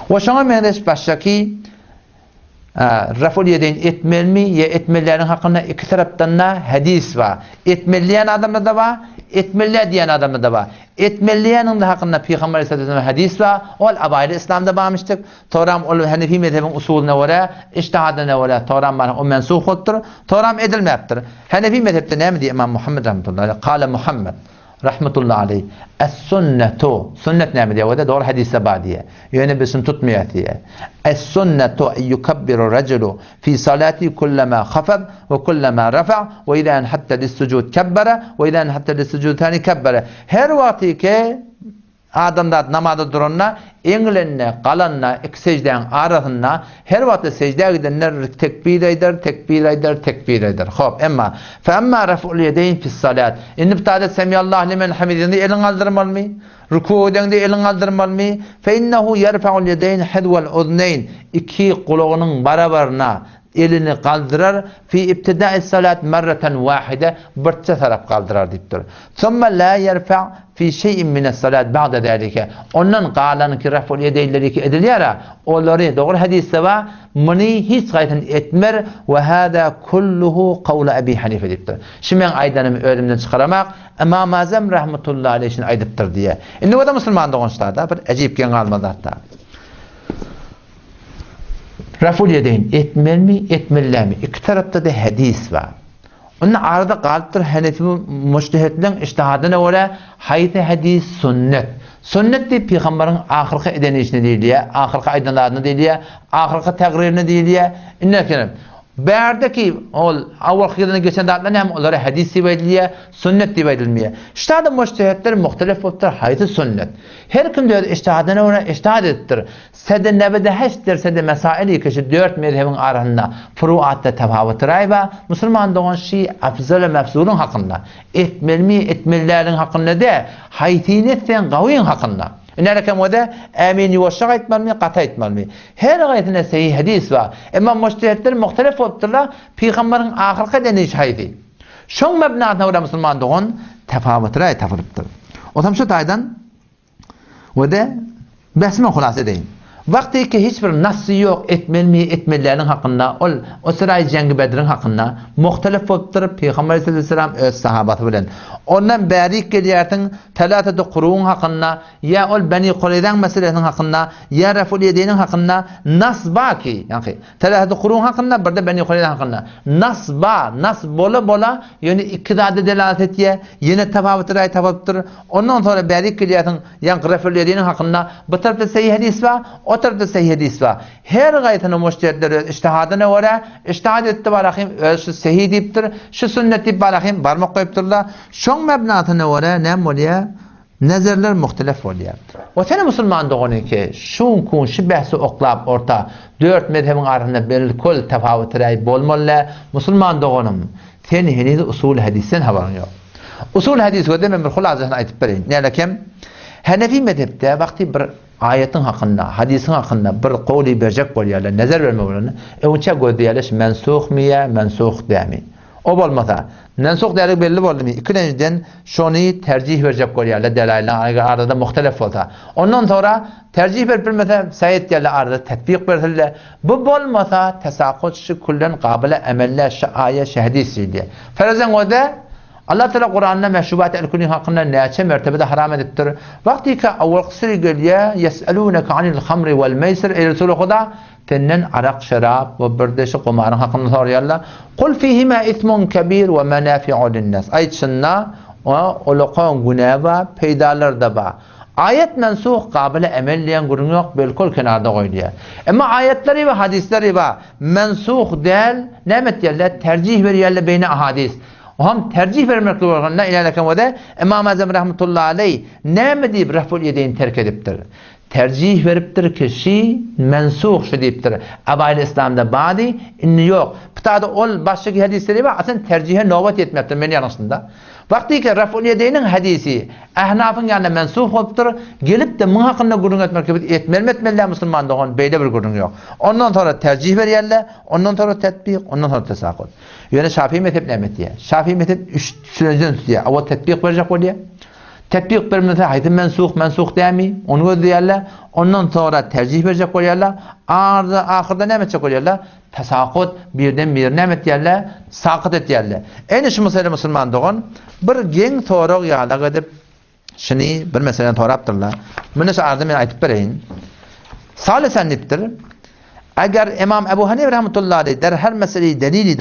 We şoňa meňzeş başgaky Raful ýedeýn etmelimi ýa etmelileriň hakynda iki tarapdan-da hadys bar. Etmeli diýen adamlar-da bar, etmeli diýen adamlar-da bar. Etmeli diýeniň hakynda Pygamber aleyhissalatu hadys bar, ol abaýly islamda barmyşdyk. Toram ol Hanefi mezhebiň usulyna görä, ijtihadyna görä toram bar, o mensuh bolupdyr. Toram edilmäpdir. Hanefi mezhepde näme diýýär Imam Muhammed rahmetullahi aleyh? Kale Muhammed. Rahmetullahi aleýh, Es-sunnetu, sünnet näme diýýär o-da, dogry hadysda bar diýýär. Ýöne biz şuny tutmaýarys diýýär. Es-sunnetu en yukabbiru rejulu fi salati kullama hafaz we kullama rafa we iza enhatta lis-sujud kebbere we iza enhatta lis-sujud tani kebbere. Her wagty ki adamzat namaza duranda Eňilende, galanda, iki seždäň arasynda her wagtda seždä gidenler tekbir aýdar, tekbir aýdar, tekbir aýdar. Hop, emma, Fe emma ref'ul ýedeýn fis-salat. Indi bu taýda Semiallahu limen hamidinde eliňi galdyrmalymy? Rukuga gideňde eliňi galdyrmalymy? Fe innehu ýerfa'ul ýedeýn hizwel uzneýn. Iki gulagynyň barabaryna elini galdyrar, fi ibtida'is salat merreten wahide, birçe tarap galdyrar diýipdir. Summa la ýerfa' fi şeý'in mines salat ba'de zalike. Ondan galanky ref'ul ýedeýnleriki edilýär-ä, olary, dogry hadysda bar, muny hiç haýsyny etmer, we hada kulluhu kawlu Ebi Hanife diýipdir. Şu meň aýdanymy özümden çykaramak, Ymam Azam rahmetullahi aleýh şuny aýdypdyr diýýär. Indi bolsa musulman dogançlarda bir äjip geň galma zat bar. Raful ýedeýin, etmelimi, etmelidämi? Iki tarapda-da hadys bar. Onda arada galypdyr Hanefi mujtehidleň ijtihadyna görä haýsy hadys sünnet. Sünnet diýip pygamberiň ahyrky eden işine diýilýär, ahyrky aýdan zadyna diýilýär, ahyrky tagririni diýilýär. Indi ekenim, bärdeki ol awalky ýylyna geçen zatlar näme olara hadys diýip aýdylýar, sünnet diýip aýdylmaýar. Ştada mujtehidler muhtelif bolupdyr haýsy sünnet. Her kim öz ijtihadyna görä ijtihad edipdir. Sede nebede heşt dersede mesaili kişi dört mezhebiň arasynda furuatda tafawut raý bar. Musulman dogan şi afzala mefzulyň hakynda, etmelimi etmeli däliň hakynda dä, haýsyny etseň gawyň hakynda. Iner eken wede ämin ýuwaşjak aýtmalymy gaty aýtmalymy. Her gaýsyna sahih hadys bar. Emma mujtehitler muhtelif bolupdyrlar, pygamberiň ahyrky eden işi haýsy? Şoň mebnasyna görä musulman dogan tafawut raý tapylypdyr. Otam şu taýdan We-de, bäsimi hulasa edeýin. Wagty ki hiç bir nassy ýok etmelimi, etmeliläniň hakynda, ol Usraý jeňgi Bedriň hakynda muhtelif bolupdyr, Pygamber aleyhisselam öz sahabasy bilen. Ondan bärik gelýärsiň, Telatatu Kuruň hakynda, ýa ol Beni Kureýzaň meselesiniň hakynda, ýa Reful Ýedeýniň hakynda nass bar ki, ýaňky Telatatu Kuruň hakynda, bir-de Beni Kureýza hakynda nass bar, nass bola-bola ýöne iki zada delalat etýär, ýene tapawut raý tapylypdyr. Ondan soňra bärik gelýärsiň, ýaňky Refül-Ýediniň hakynda bu tarapda sahyh hadys bar, o tarapda sahyh hadys bar. Her gaýsyny mujtehitler öz ijtihadyna görä, ijtihad etdi barahym, öz şu sahyh diýipdir, şu sünnet diýip barahym barmak goýupdyrlar. Şoň mebnasyna görä näme bolýar? Nezerler muhtelef bolýar. O seni musulman dogany ki, şuňkun şu bähsi oklap orta dört mezhebiň arasynda belkul tafawut raý bolmaly däl. Musulman doganym, sen heniz usul hadysdan habaryň ýok. Usul hadys gözde men bir hulasasyny aýdyp bereýin. Näle kem? Hanefi mezhepde wagty bir aýatyň hakynda, hadysyň hakynda bir gowly berjek bolýarlar, nezer bermek bolanda, öňçä gözleýärler şu mensuhmy ýa mensuh dämi. O bolmasa, mensuh däligi belli boldumy, ikilenjiden şony terjih berjek bolýarlar delaýyl arada muhtelef bolsa. Ondan soňra terjih berip bilmese, saýt etýärler arada tetbik bersinler. Bu bolmasa tesakut şu külden gabyla emelle şu aýa şu hadys diýilýär. Ferezen gözde Allah Teala Kuranda meşrubat alkolin hakynda näçe mertebede haram edipdir. Wagtyka awalky süre gelýär, Ýes'eluneke anil hamri wal meýsir eý Resuly Huda, senden arak, şerap we birde şu gumaryň hakynda soraýarlar. Kul fihima ismun kebir we menafi'u linnas. Aýt şunda o ulakan günä bar, peýdalar-da bar. Aýat mensuh gabyly emel diýen gürrüň ýok, belki ol kenarda goýulýar. Emma aýatlary we hadyslar bar, mensuh däl, näme etýärler, terjih berýärler beýne ahadys. Oňam terjih bermeklik bolanda ilerlekem wada Ymam Azam rahmetullahi aleý näme diýip raful ýedeýin terk edipdir? Terjih beripdir ki şi mensuh şu diýipdir. Abaýly yslamda bady, indi ýok. Pytada ol başdaky hadysleri bar, aslynda terjihe nobat ýetmepdir men ýalňyşdymda. Wagtyky raful ýedeýniň hadysy Ahnafyň ýanynda mensuh bolupdyr, gelip-de muň hakynda gürrüň etmek ki biz etmelimi etmeli däl musulman dogan beýle bir gürrüň ýok. Ondan soňra terjih berýärler, ondan soňra tetbik, ondan soňra tesakut. Ýöne Şafii mezhep näme etýär? Şafii mezhep üç sözden tutýar. Owal tetbik berjek bolýar. Tetbik bermese haýsy mensuh, mensuh dämi? Ony gözleýärler. Ondan soňra terjih berjek bolýarlar. Arda ahyrda näme etjek bolýarlar? Tasakut birden biri näme etýärler? Sakyt etýärler. Ene şu mesele musulman dogan bir geň sorag ýalak edip şuny bir meseleni sorapdyrlar. Muny şu arda men aýdyp bereýin. Salisen diýipdir. Eger Imam Ebu Hanife rahmetullahi aleyh der her meseleyi delili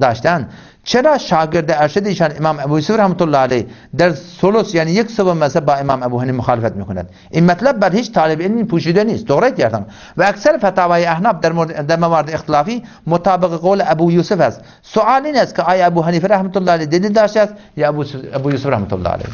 daştan, çera şagirde erşed işan İmam Ebu Yusuf rahmetullahi aleyh der sulus yani yek sıvı mezheb ba İmam Ebu Hanife muhalefet mikunet. İn metleb ber hiç talib ilmin puşide nist. Dogry aýtýarsyň. Ve ekser fetavayı ehnaf der, der mevardı ihtilafi mutabıkı kol Ebu Yusuf es. Sual in es ki ay Ebu Hanife rahmetullahi aleyh delil daşas ya Ebu, Ebu Yusuf rahmetullahi aleyh.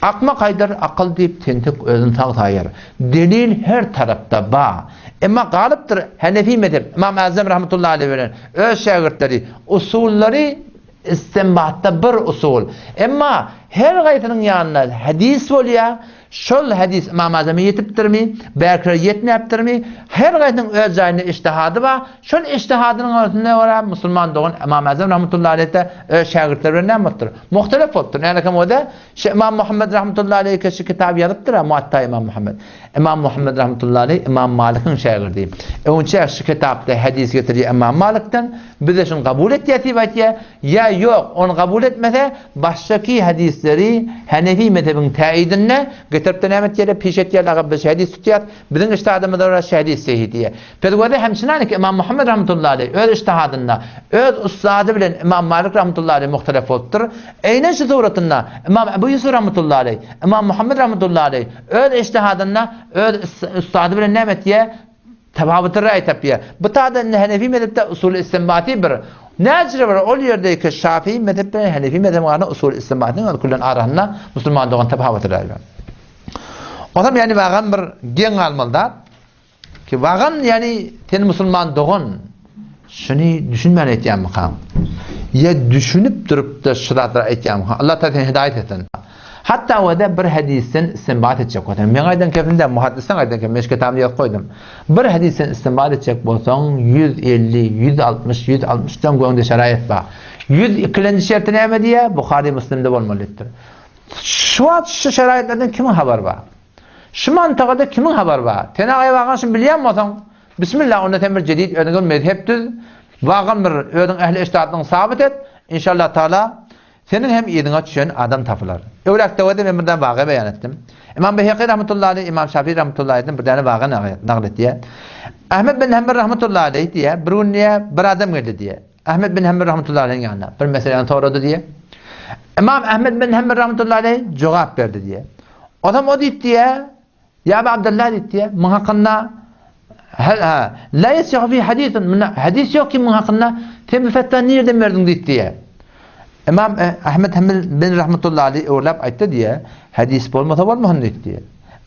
Akmak aýdar, akyl diýip tentek özüni sag saýar. Delil her tarapda ba. Emma galypdyr Hanefi mezhep, Ymam Azam rahmetullahi aleyh bilen öz şägirtleri usullary istinbatda bir usul. Emma her gaýsynyň ýanynda hadys bolýar, şol hadys Ymam Azama ýetipdirmi, bärkilere ýetmäpdirmi, her gaýsynyň öz jaýynda ijtihady bar, şol ijtihadynyň örtüne görä musulman dogan Ymam Azam rahmetullahi aleyh-de öz şägirtleri bilen näme bolupdyr? Muhtelef bolupdyr. Nälekem o-da şu Ymam Muhammed rahmetullahi aleyh şu kitaby ýazypdyr-a, Muatta Ymam Muhammed. Ymam Muhammed rahmetullahi aleyh Ymam Malikiň şägirdi. Öňçä şu kitapda hadys getirýär Ymam Malikden, biz-de şuny kabul etýäs diýip aýtýar. Ýa ýok, ony kabul etmese, başdaky hadysleri Hanefi mezhebiň täidinde getirip-de näme etýärler, piş etýärler, aga biz şu hadys tutýas, biziň ijtihadymyza görä şu hadys sehi diýýär. Pezgöze hemçinaniki Ymam Muhammed rahmetullahi aleyh öz ijtihadynda öz ussady bilen Ymam Malik rahmetullahi aleyh muhtelef bolupdyr. Eýnen şu suratynda Ymam Ebu Ýusuf rahmetullahi aleyh, Ymam Muhammed rahmetullahi aleyh öz ijtihadynda öz ussady bilen näme etýär? Tapawutly raý tapýar. Bu taýda indi Hanefi mezhepde usul istinbaty bir näjre bir ol ýerdeki Şafii mezhep bilen Hanefi mezhebiň arasynda usul istinbatynyň öz küllen arasynda musulman dogan tapawutly raý bar. Onam ýani wagan bir geň galmaly zat. Ki wagan ýani sen musulman dogan şuny düşünmän aýtýarmykaň? Ýa düşünip durup-da şu zatlary aýtýarmykaň? Allah Taala seni hidaýat etsin. Hatda wada bir hadysdan istinbat etjek bolsaň, meň aýdan kepim däl, muhaddisleň aýdan kepi, men şu kitabymda ýazyp goýdum. Bir hadysdan istinbat etjek bolsaň, 150, 160, 160 dan göňde şeraýat bar. 100 ikilenji şerti näme diýýär? Buhary, Müslimde bolmaly diýipdir. Şu wagt şu şeraýatlardan kimiň habary bar? Şu mantagada kimiň habary bar? Sen agaý wagan şuny bilýän bolsaň, Bismillah, onda sen bir jedid özüňe bir mezhep düz, wagan bir özüň ähli eşdatlygyňy sabyt et, inşallah taala seniň hem yzyňa düşen adam tapylar. Öwräkde wede men bir däne waga beýan etdim. Imam Beýheki rahmetullahi aleyh, Imam Şafii rahmetullahi aleyhden bir däne waga nagl etýär. Ahmet bin Hanbel rahmetullahi aleyh diýýär, bir gün diýýär, bir adam geldi diýýär. Ahmet bin Hanbel rahmetullahi aleyhiň ýanyna bir meseläni sorady diýýär. Imam Ahmet bin Hanbel rahmetullahi aleyh jogap berdi diýýär. Onam o diýip diýýär, Ýa Abu Abdullah diýip diýýär, muň hakynda ha, la yesihu fi hadisun, munda hadis ýok ki muň hakynda, sen bu fetwany nireden berdiň diýip diýýär. Imam e, Ahmet Hanbel bin rahmetullahi aleyh öwrülip aýtdy diýýär, hadis bolmasa bolmasyn diýip diýýär.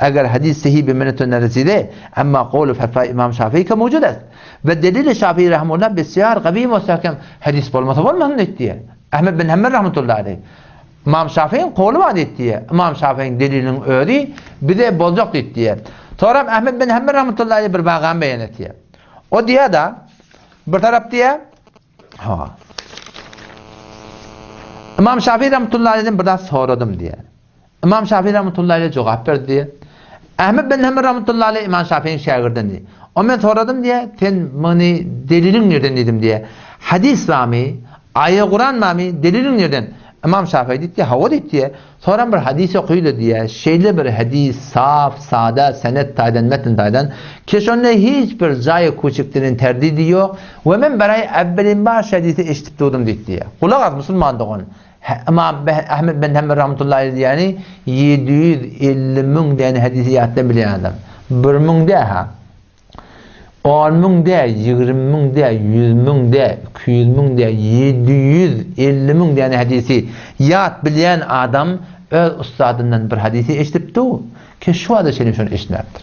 Eger hadis sahih bi menetun reside, emma qawlu fetwa Imam Şafii ke mewjud est. Ve delili Şafii rahimehullah bisýar gawi mustahkem hadis bolmasa bolmasyn diýip diýýär. Ahmet bin Hanbel rahmetullahi aleyh. Ymam Şafyň goly bar diýip diýýär. Ymam Şafyň deliliniň özi bize boljak diýip diýýär. Soram Ahmet bin Hanbel rahmetullahi aleyh bir wagany beýan etýär. O diýýär-de, bir tarap diýýär, ha. Ymam Şafy rahmetullahi aleyhden bir zat soradym diýýär. Ymam Şafy rahmetullahi aleyh jogap berdi diýýär. Ahmet bin Hanbel rahmetullahi aleyh Ymam Şafyň şägirdindi. O men soradym diýýär, sen muny deliliň nirden diýdim diýýär. Hadys barmy? Aýa Kuran barmy? Deliliň nirden? Ymam Şafy diýdi, hawa diýdi. Soram bir hadys okydy diýýär. Şeýle bir hadys saf, sada, senet taýdan, metn taýdan ki şonda hiç bir jaýy kuçikdinin terdidi ýok we men beraý äwwelin bar şu hadysy eşidip durdum diýdi diýýär. Gulak as musulman dogan. Ymam Ahmet bin Hanbel rahmetullahi aleyh diýýäni 750 müň däne hadysy ýatdan bilýän adam. Bir müň dä ha. On müň dä, 20 müň dä, 100 müň dä, 200 müň dä, 750 müň däne hadysy ýat bilýän adam öz ussadyndan bir hadysy eşidipdi, ki şu wagta çenli şony eşitmäpdir.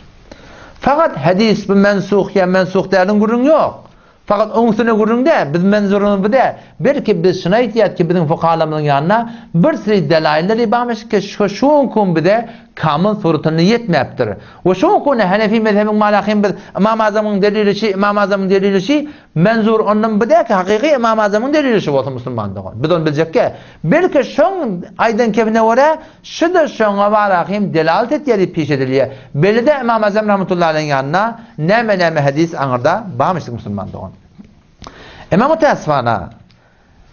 Fakat hadys bu mensuh ýa mensuh däliň gürrüňi ýok. Fakat oň üstüne gürrüň däl, biz menzurymyz bu däl. Belki biz şuny aýtýas ki biziň fukahalarymyzyň ýanynda bir sürü delailler barmyş ki şu şu gün bize kamyl suratynda ýetmäpdir. We şu gün Hanefi mezhebiň malahym biz Ymam Azamyň delili şi, Ymam Azamyň delili şi, menzur ondan bu däl ki hakyky Ymam Azamyň delili şi bolsun musulman dogan. Biz ony biljekkä. Belki şoň aýdan kepine görä şuda şoňa barahym delalet etýär diýip piş edilýär. Belli-de Ymam Azam rahmetullahi aleyhiň ýanynda näme-näme hadys aňyrda barmyşdyk musulman dogan. Emma mutäessifana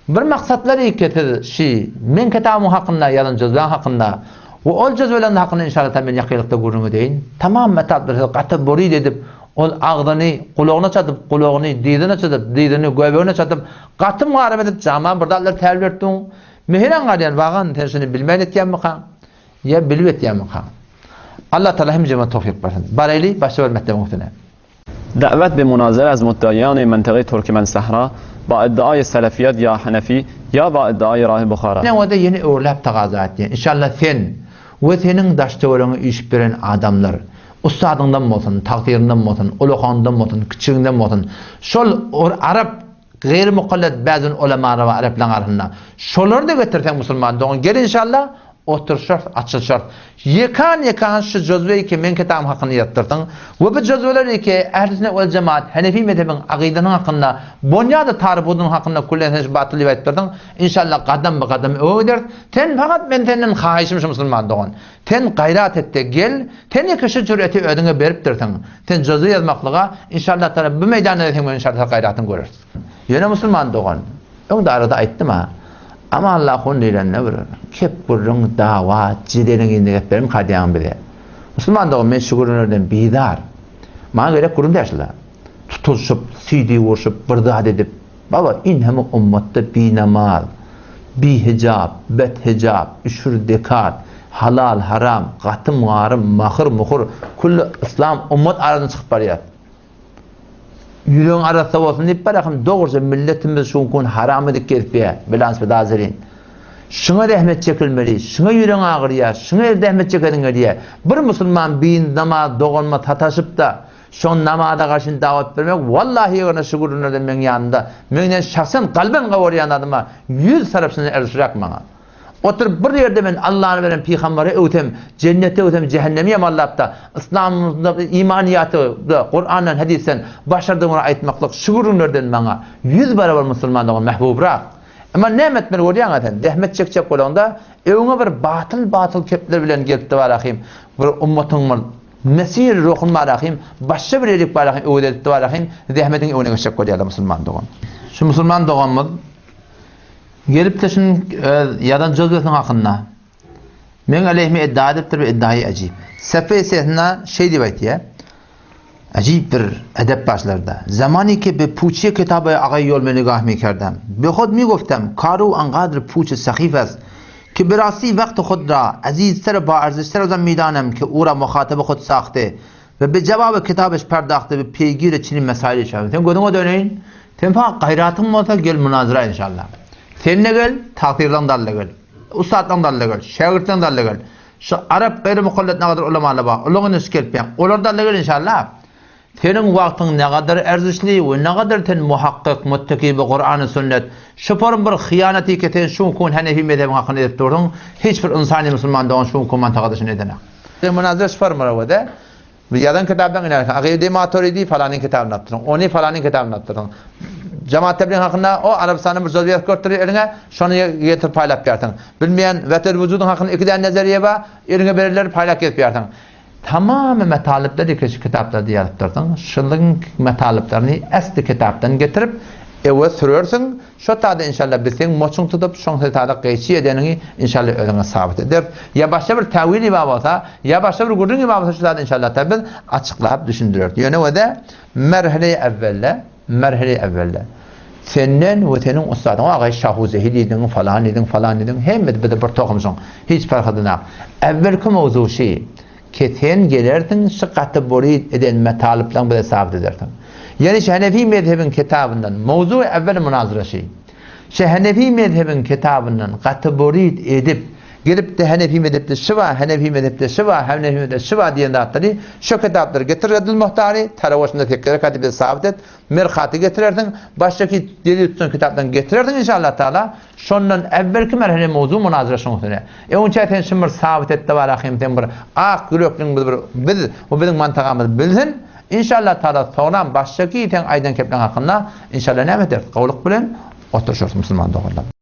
bir maksatlary ki siz şi meň kitabym hakynda ýazan jözleň hakynda we ol jözweleň hakynda inşallah taala men ýakynlykda gürrüň edeýin. Tamam metaplar siz gaty burid edip ol agzyny gulagyna çatyp gulagyny dyzyna çatyp dyzyny göbegine çatyp gaty muharebe edip jaman bir zatlar täl beripdiň. Meheran galýan wagan sen şuny bilmän etýänmikaň ýa bilip etýänmikaň? Allah Taala hemjeme towfyk bersin. Baraýly başga bir mekdebiň üstüne. دعوت به مناظره از مدعیان منطقه ترکمن صحرا با ادعای سلفیت یا حنفی یا با ادعای راه بخارا. Ine onda ýene öwrüläp tagaza etýän. Inşallah sen we seniň daş-töweregiňe üýşüp beren adamlar, ussadyňdan bolsun, tagsyryňdan bolsun, ulakaňdan bolsun, kiçigiňden bolsun, şol arap gaýry mukallet bäzin ulamalar bar araplaryň arasynda. Şolary-da getirseň musulman dogan gel inşallah oturşarys açylyşarys. Ýekan-ýekan şu jözweýi ki meň kitabym hakynda ýazypdyrsyň we bu jözweleri ki Ähli sünnet wel jemaat Henefi mezhebiň agydasynyň hakynda bonýady tarbudynyň hakynda küllen sen şu batyl diýip aýdypdyrsyň inşallah gadam be gadam öňe gideris. Sen fakat men senden haýyşym şu musulman dogan sen gaýrat etde gel sen ýeke şu jüreti özüňe beripdirsiň sen jözwe ýazmaklyga inşallah taala bu meýdanda seň bilen inşallah gaýratyňy göreris. Ýöne musulman dogan Öňde arada aýtdym-a, Aman Allah hun diýlende bir kep gürrüň, dawa, jedeliň indi gep bermika diýýäň bize. Musulman dogan men şu gürrüňlerden bizar. Maňa gerek gürrüň däl şular. Tutulyşyp, süýdi urşup, bir zat edip, baba inheme ummatda binamaz, bihijap, bethijap, üşür zekat, halal, haram, gatym-garym, mahyr-muhyr, külli yslam ummat aradan çykyp barýar. Ýüregiň arassa bolsun diýip barahym dogruja milletimiz şu gün haram edip gezipýär bilans bidazerin. Şuňa zähmet çekilmeli, şuňa ýüregiň agyrýar, şuňa el zähmet çekesiň gelýär. Bir musulman bin namaz doganma sataşypda şoň namaza garşy dawat bermek wallahi ýöne şu gürrüňlerden meň ýanymda menden şahsen kalben gawarýan adyma ýüz tarapyndan erzşrak maňa. Oturyp bir ýerde men Allany beren pygambere öwsem, jenneti öwsem, jähennemi ýamanlap-da, yslamymyzda imanyýaty-da, Kurandan, hadysdan başardygymy aýtmaklyk şu gürrüňlerden maňa ýüz barabar musulman dogan mähbubrak. Emma näme etmeli bolýaň-a sen? Zähmet çekjek bolaňda, öňüňe bir batyl-batyl kepler bilen gelipdi barahym, bir ummatyň bir mesir ruhun barahym, başga bir ýerik barahym öwez edipdi barahym, zähmetiň öňüne geçjek bolýarlar musulman dogan. Şu musulman doganymyz Gelip-de şunuň öz ýazan jözwesiniň hakynda meň aleýhime iddia edipdir we iddiaýy äjip. Sefe sesinde şeý diýip aýtýar, Äjip bir edep başlarda. Zamany ki be puçe kitaby agaý ýol me nigah mi kerdem. Be hod mi goftem, karu angadr puç sahif est. Ki be rasti wagt hod ra azizter ba arzişter azam midanem ki ura muhatabe hod sahte we be jewabe kitabeş perdahte we peýgire çinin mesaili şawem. Sen gözüňe döneýin, Sen pak gaýratyň bolsa gel munazara inşallah. Sen-de gel, tagsyrlaň dalle gel. Ussatlaň dalle gel, şägirtleň dalle gel. Şu arap gaýry mukallet nagadar ulamalar bar. Olaň indi şu gelip ýa. Olar dalle gel inşallah. Seniň wagtyň nagadar erzişli we nagadar sen muhakkyk, muttaki bi Kurany sünnet. Şu form bir hyýanaty ki sen şu kun Hanefi mezhebiň hakyny edip dursuň. Hiç bir ynsany musulman dogan şu kun mantagada şuny edenak. Sen munazara şu formara we Bu ýazan kitapdan ine Agydy Maturidi falanyň kitabyny alypdyryn. Ony falanyň kitabyny alypdyryn. Jemaat tebliğ hakynda o Arabystanda bir söz ýazyp görüpdir eliňe, şony getirip paýlap bersiň. Bilmeýän Wetel wujudyň hakynda iki däne nazariýe bar, eliňe bererler paýlap gezip ýörsiň. Tamamy metalyplar iki şu kitaplarda ýazypdyrsyň. Şulyň metalyplaryny esli kitapdan getirip ewe sürersiň. Şo tada inşallah biz seň moçuň tutup, şoň sen tada gyýçy edeniňi inşallah özüňe sabyt ederis. Ýa başga bir täwili bar bolsa, ýa başga bir gürrüňi bar bolsa şu zady inşallah ta biz açyklap düşündireris. Ýöne wede merhele-i evvelde, merhele-i evvelde. Senden we seniň ussadyň agaý Şahuzehi diýdiň, falan diýdiň, falan diýdiň, hemmesi bize bir tohumşyň, hiç parh edenak. Äwwelki mowzug şi, ke sen gelersiň şy gaty burid eden metalyplaň bize sabyt edersiň. Ýani şi Hanefi mezhebiň kitabyndan mowzugy äwwel munazara şi. Şi Hanefi mezhebiň kitabyndan gaty burid edip, gelip-de Hanefi mezhepde şy bar, Hanefi mezhepde şy bar, Hanefi mezhepde şy bar diýen zatlary şo kitaplary getir Reddül Muhtary, tarawaşynda sekiz rekaty bize sabyt et, Mirkaty getirersiň, başdaki delil tutan kitapdan getirersiň inşallah taala, şondan äwwelki merhele mowzu munazara şoň üstüne. E onça sen şun bir sabyt et-de bar ahym sen bir ak ýürekliň biz bir biz we biziň mantagamyz bilsin, inşallah taala soňram başdaki seň aýdan kepleň hakynda inşallah näme ederis gowluk bilen oturşarys musulman doganlar.